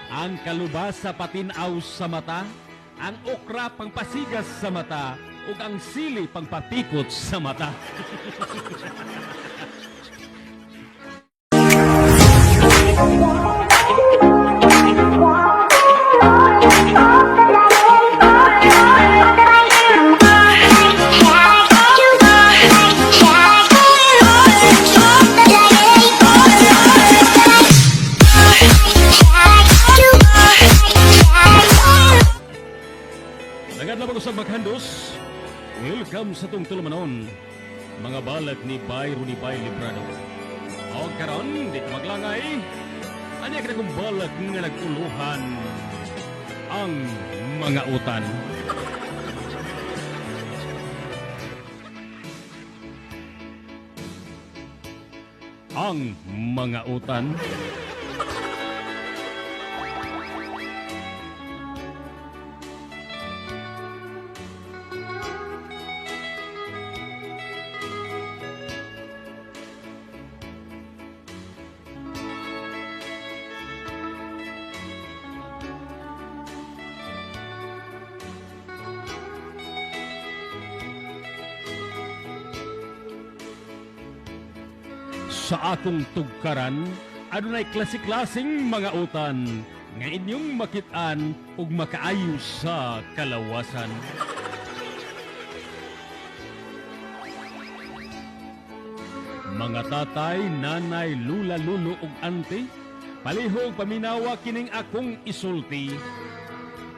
Ang kalubasa patinaw sa mata, ang okra pangpasigas sa mata, ug ang sili pangpapikot sa mata. Nagadlaw ko sa Maghandos. Welcome sa tong tulumanon. Mga balak ni Bay Runi Bay Librado. O karon, di ko maglangay. Anya ka na kong balak nga naguluhan ang mga utan. Ang mga utan. Sa akong tugkaran, adunay klase-klaseng mga utan nga inyong makit-an ug makaayo sa kalawasan. Mga tatay, nanay, lula, lulo ug ante, palihog paminawa kining akong isulti.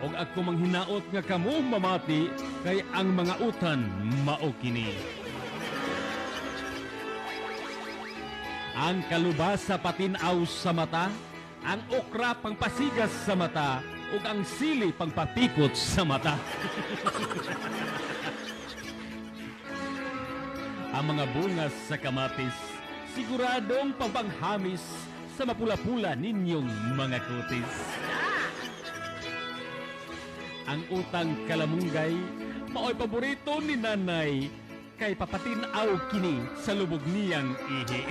Og ako manghinaot nga kamo mamati kay ang mga utan mao kini. Ang kalubasa patinaw sa mata, ang okra pangpasigas sa mata, ug ang sili pangpapikot sa mata. Ang mga bungas sa kamatis, siguradong pangpanghamis sa mapula-pula ninyong mga kutis. Ang utang kalamunggay, mao'y paborito ni nanay, kay papatinaw kini sa lubog niyang ihi.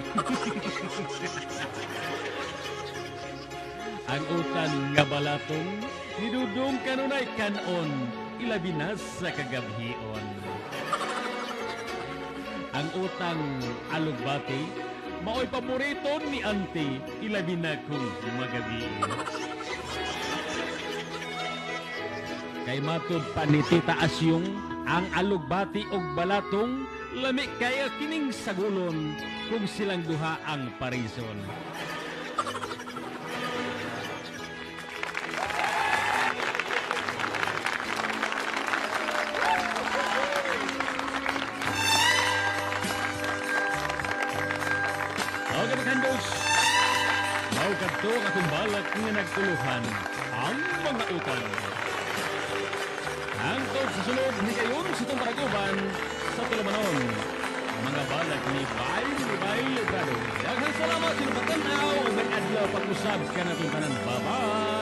Ang utan nga balatong, nidudong kanunay kanon, ilabi na sa kagabhion. Ang utang alugbati, mao'y paborito ni auntie, ilabi na kung magabi. Kay matud pa ni Tita Asyong, ang alugbati og balatong, lami kaya kining sagulon, kung silang duha ang parison. Okay, maghandos. Mao kadto akong balak nga nagtuluhan ang mga utan. Hangtod sa sulod ni kayon sa itong paraguban sa Tulumanon. Mga balak ni Bay ni Bay Librado. Daghang salamat sa inyong pagtan-aw ug may adlaw pag-usab kanatong tanan. Bye-bye!